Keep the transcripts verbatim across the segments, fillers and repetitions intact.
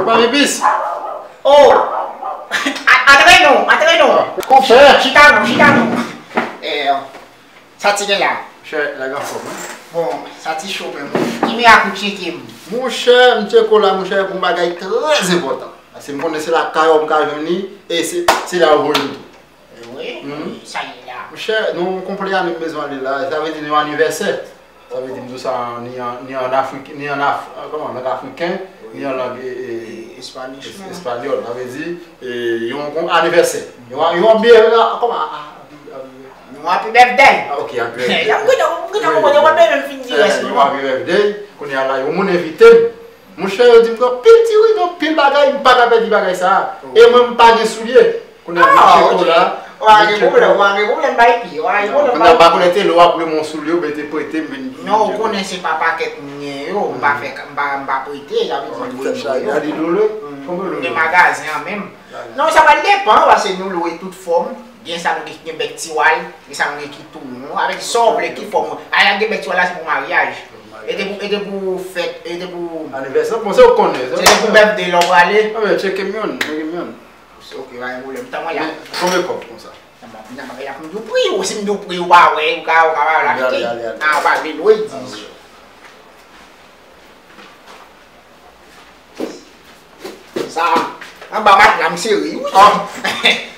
Mami Pis! Oh! A- Antre non, antre non! Konpè! Chita non, chita non! Eh, sa ti gen la? Chè, la gen fòm, wi. Bon, sa ti cho menm, wi. Ki miracle ou tcheke m? Monchè, m tcheke w la, monchè, pou yon bagay trè enpòtan. Paske m konnen se lakay ou m ka jwenn li, e se, se la yo voye m tou. Eh wi, sa ye la. Monchè, nou konpleyanè m bezwen ale la. Sa vle di nou anivèsè. Sa vle di m di w sa ni an, ni an Afrik, ni an Af, kòman, lang afriken, ni an lang, e, e, espanyòl. Sa vle di, e, yon, yon anivèsè. Yon, yon byen, kòman, a, a, a, yon happy birthday. Ah, ok, happy birthday. Wi, wi, wi. Eh, yon happy birthday. Kounye a la, yon moun envite m. Monchè, yo di m gen anpil diri, gen anpil bagay, m pa ka pèdi bagay sa a. E mwen, m pa gen soulye. Kounye a, m tcheke w la. Ou pa gen pwoblèm, ou pa gen pwoblèm, bay pye, ou pa gen pwoblèm, bay pye. Kounye a, m pa konnen te lè w ap lwe m yon soulye, oubyen te prete m vin. Non, ou konnen se pa pakèt m gen yo, m pa fè, m pa, m pa prete, sa vle di m lwe m yo. Gade dlo lwe, konbyen lwe? M gen magazen an menm. Non, sa pral depann, paske nou lwe tout fòm. Gen sa nou gen ki gen bèk tiwal, gen sa nou gen ki tou won. Avèk sa w vle, ki fòm ou. A la gen bèk tiwal la, se pou maryaj. E te pou, e te pou fèt, e te pou anivèsè, bon, se ou konnen, se te pou birthday lè w prale. Ah, men, tcheke m yonn, tcheke m yonn. Ok, pa gen pwoblèm. Tann mwen la. Men, konbyen kòb konsa? Nan, nan, nan, y ap m di w pri, ou si m di w pri, ou pa wè, ou ka, ou ka pa wè l achte. Ale, ale, ale. Ah, ou pa vle lwe, di. Sa, anba matla m sere, wi. Ah.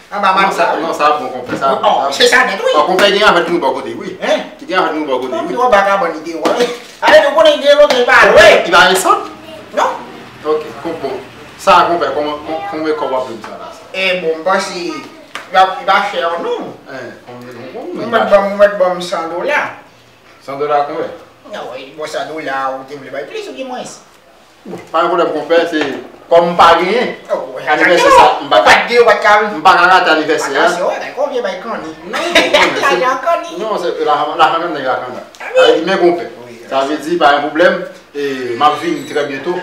Anba matla, wi. Non, sa bon, konpè, sa bon. Oh, se sa nèt, wi. Ah, konpè gen avèt nou bò kote, wi. Hein? Ki gen avèt nou bò kote, wi. Yon vakabòn li te wè. Ale, nou konnen gen lontan li pa lwe. Li pa resan? Non. Ok, konpè. Sa, konpè, kòman, kon-, konbyen kòb w ap lwe m sa la? Eh, bon, m panse, li pa, li pa chè, non. Hein, konbyen, konbyen? Ou mèt ban m, ou mèt ban m san dola. San dola konbyen? Non, wi, bon, san dola, ou te vle bay plis oubyen mwens? Bon, pa gen pwoblèm, konpè, se kòm m pa genyen. Oh, anivèsè sa, m pa ka, m pa ka rate anivèsè a. Atansyon, wè, konbyen bay kanni? Non, konbyen, se, non, se, la, la, la, la, la, la, la. Sa vle di, men konpè. Sa vle di, pa gen pwoblèm, e, m ap vini trè byento,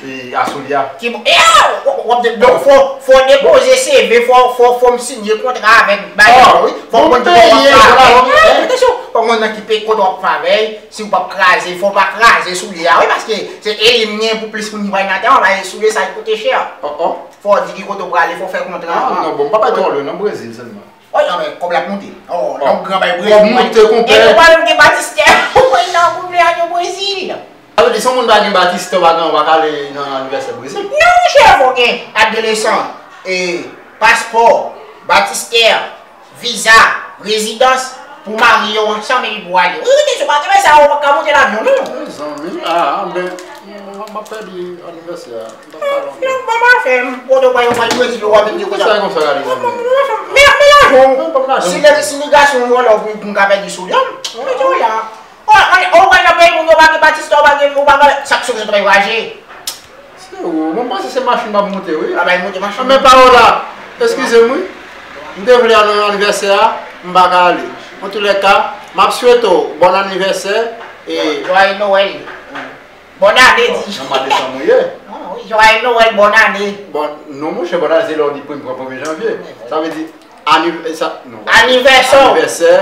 e, aswè a. Ki bon, e, a, w, w, w ap de, donk, fò, fò depoze C V, fò, fò, fò m sinye kontra avèk bagay la, wi. Fò m konn ki kote w ap travay. Atansyon, fò m konn nan ki peyi kote w ap travay. Si w p ap kraze, fò w pa kraze soulye a, wi, paske se eli m gen pou plis moun ki pral nan tè a, paske soulye sa li koute chè. Oh, oh. Fò w di ki kote w prale, fò w fè kontra an. Ah, non, bon, m pa bay twò lwen, non, Brezil sèlman. Wi, anben, kòb la ap moute. Oh, lòm gran bay Brezil. Kòb moute, konpè. E nou pa menm gen Batistè. Wi, nan konpleyanyo Brezil. Sa vle di, si yon moun pa gen Batistè, w pa gen, w pa ka ale nan anivèsè Brezil? Non, monchè, fò w gen adolesan, e, paspò, Batistè, viza, rezidans, pou w marye w ansanm epi pou w ale. Wi, wi, mesye, pa gen sa, ou pa ka monte lavyon, non. Mezanmi, ah, anben, m, m, m ap pèdi anivèsè a. M p ap ka lontan. Non, pa, pa fè, m, kote w pral, w pral Brezil, w ap vin di konsa. Sa konsa, gade, gade. Men, men lajan w. Non, pa lajan. Si lè, si li gason, w wè, w pou, pou m ka pèdi soulye m. Mwen di w la. Ou, ou, ou pral nan peyi moun yo pa gen Batistè, ou pa gen, ou pa gen, sa k sou rezo travay raje. Se ou, mwen panse se machin m ap moute, wi. A, bay moute machin. Men pawòl la, eskize m, wi. M te vle al nan anivèsè a, m pa ka ale. Antoulèka, m ap swete w bòn anivèsè e Joyeux Noël. Bòn ane, di. Nan mwa desanm ou ye? Ah, wi, Joyeux Noël, bòn ane. Bon, non, monchè, bòn ane, se lè w di prim pran premye janvye. Sa vle di, Aniv-, sa, non. Anivèsè. Anivèsè,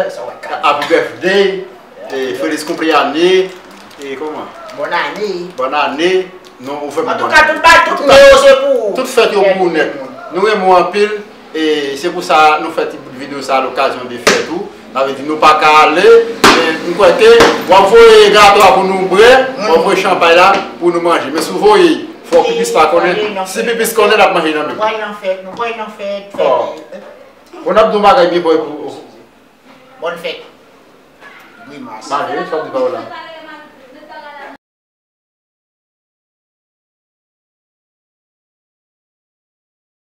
happy birthday, e, feliz cumpleaños, e, kòman? Bòn ane. Bòn ane, non, ou fè m bòn ane. Antouka, tout ba-, tout fèt yo se pou ou. Tout fèt yo pou ou nèt. Nou renmen w anpil, e se pou sa nou fè ti bout videyo sa a lokazyon de fèt ou. Sa vle di nou pa ka ale, men m kwè ke w ap voye gato a pou nou bwè, w ap voye chanpay la pou nou manje. Men si w voye, fò Pipis pa konnen. Si Pipis konnen, l ap manje nan men m. Nou pral nan fèt, nou pral nan fèt, fèt. Bon, n ap di yon bagay byen fò pou. Bòn fèt. Grimas. Malgre sa w di pa w la.